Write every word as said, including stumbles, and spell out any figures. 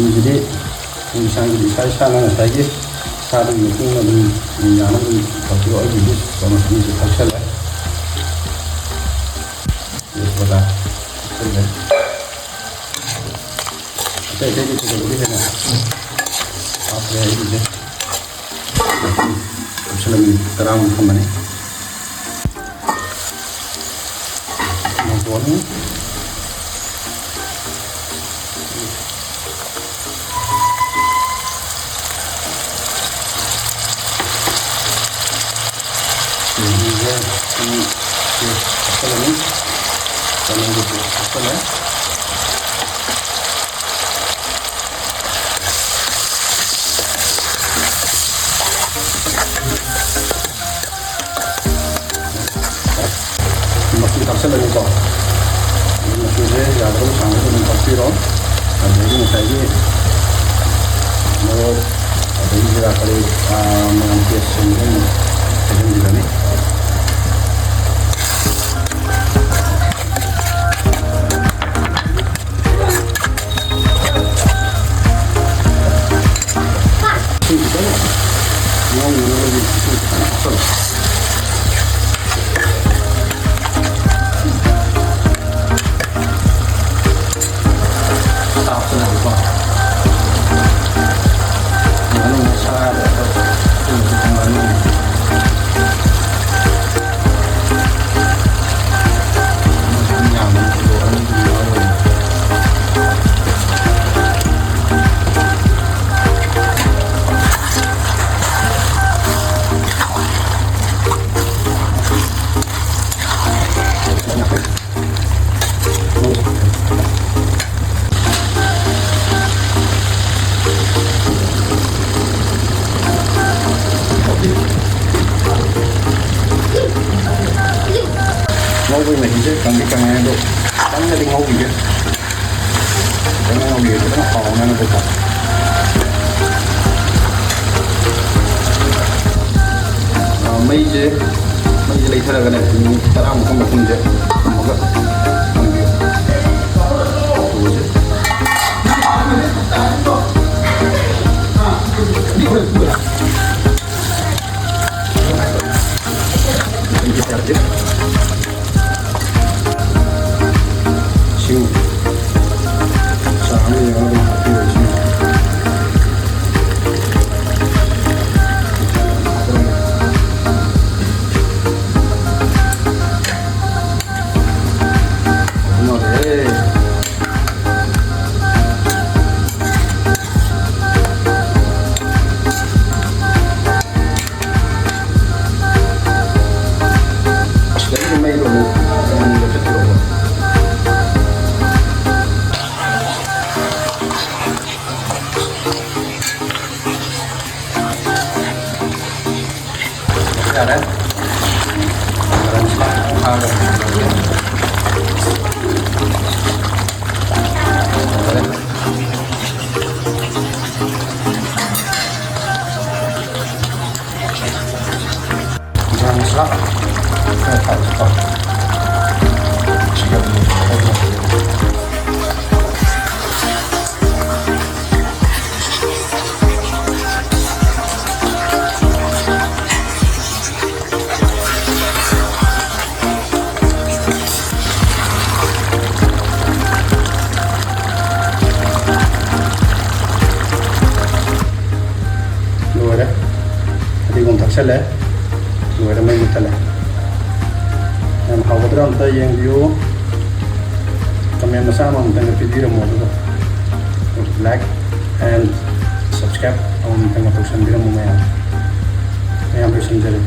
ꯑꯗꯨꯗꯤ ꯏꯁꯥꯒꯤꯗꯤ ꯏꯁꯥ ꯏꯁꯥꯅ ꯉꯁꯥꯏꯒꯤ ꯁꯥꯗꯨꯒꯤ ꯃꯇꯨꯡ ꯏꯟꯅ ꯑꯗꯨꯝ ꯌꯥꯅꯕ ꯑꯗꯨꯝ ꯇꯧꯕꯤꯔꯣ꯫ ꯑꯩꯒꯤꯗꯤ ꯆꯥꯃꯁ ꯑꯅꯤꯁꯦ ꯊꯛꯆꯜꯂꯦ꯫ ꯇꯦꯖꯄꯇꯥ ꯊꯛꯆꯜꯂꯦ꯫ ꯑꯇꯩ ꯑꯇꯩꯗꯤ ꯀꯩꯗꯧꯕꯒꯤ ꯍꯦꯟꯅ ꯍꯥꯞꯇ꯭ꯔꯦ ꯑꯩꯒꯤꯁꯦ꯫ ꯀꯨꯞꯁꯜꯂ ꯃꯤꯅꯤꯠ ꯇꯔꯥꯃꯨꯛ ꯊꯝꯃꯅꯤ꯫ ꯂꯧꯊꯣꯛꯑꯅꯤ꯫ ꯆꯦꯡꯁꯦ ꯁꯤ ꯄꯦꯁ ꯍꯥꯞꯆꯜꯂꯅꯤ꯫ ꯆꯅꯝꯒꯤ ꯄꯦꯁ ꯍꯥꯞꯆꯜꯂꯦ꯫ ꯃꯆꯨ ꯊꯥꯛꯆꯜꯂꯅꯤꯀꯣ꯫ ꯑꯗꯨ ꯃꯆꯨꯁꯦ ꯌꯥꯒꯗꯕ ꯆꯥꯡꯗ ꯑꯗꯨꯝ ꯊꯥꯛꯄꯤꯔꯣ꯫ ꯑꯗꯒꯤ ꯉꯁꯥꯏꯒꯤ ꯃꯣꯔꯣꯛ, ꯑꯗꯒꯤ ꯖꯤꯔꯥ ꯀꯔꯤ, ꯑꯥ, ꯃꯌꯥꯝ ꯄꯦꯁꯁꯤꯡꯗꯣ ꯑꯗꯨꯝ ꯍꯩꯖꯤꯟꯕꯤꯔꯅꯤ꯫ ꯏꯁꯤꯡ ꯈꯤꯇꯪ ꯉꯧꯅꯅꯕꯒꯤ ꯏꯁꯤꯡ ꯈꯤꯇꯪ ꯍꯥꯞꯆꯜꯂꯣ꯫ ꯍꯥꯞꯆꯜꯂꯒꯀꯣ꯫ ꯉꯥꯅꯨ ꯃꯁꯥꯗ ꯑꯩꯈꯣꯏ ꯉꯥꯅꯨ ꯉꯧꯕꯒꯤ ꯃꯍꯤꯁꯦ ꯀꯪꯗꯤ ꯀꯪꯉꯦ, ꯑꯗꯣ ꯀꯪꯅꯗꯤ ꯉꯧꯈꯤꯒꯦ꯫ ꯈꯤꯇꯪ ꯉꯧꯈꯤꯒꯦ, ꯈꯤꯇꯪ ꯍꯥꯎꯅꯅꯕꯀꯣ꯫ ꯑ, ꯃꯩꯁꯦ, ꯃꯩꯁꯦ ꯂꯩꯊꯔꯒꯅꯦ, ꯃꯤꯅꯤꯠ ꯇꯔꯥꯃꯨꯛꯀꯤ ꯃꯇꯨꯡꯁꯦ ꯊꯝꯃꯒ ꯊꯝꯕꯤꯌꯨ꯫ ꯎꯁꯦ꯫ ꯌꯥꯔꯦ꯫ ꯒꯔꯝ ꯃꯁꯥꯂꯥ ꯈꯤꯇꯪ ꯊꯥꯛꯑꯒ ꯌꯥꯔꯦ꯫ ꯒꯔꯝ ꯃꯁꯥꯂꯥ ꯈꯔ ꯊꯥꯛꯑꯒꯀꯣ꯫ ꯁꯤꯒ ꯂꯣꯏꯔꯦ꯫ ꯐꯗꯤꯒꯣꯝ ꯊꯥꯛꯆꯜꯂꯦ꯫ ꯂꯣꯏꯔꯦ, ꯃꯩ ꯃꯨꯠꯊꯠꯂꯦ꯫ ꯌꯥꯝ ꯍꯥꯎꯒꯗ꯭ꯔꯥ ꯑꯝꯇ ꯌꯦꯡꯕꯤꯌꯨ꯫ ꯀꯃꯦꯟ ꯃꯆꯥ ꯑꯃ ꯑꯝꯇꯪꯒ ꯄꯤꯕꯤꯔꯝꯃꯣ, ꯑꯗꯨꯒ like and subscribe ꯑꯃ ꯑꯝꯇꯪꯒ ꯇꯧꯁꯟꯕꯤꯔꯝꯃꯣ ꯃꯌꯥꯝ꯫ ꯃꯌꯥꯝ ꯂꯣꯏꯁꯟꯖꯔꯦ꯫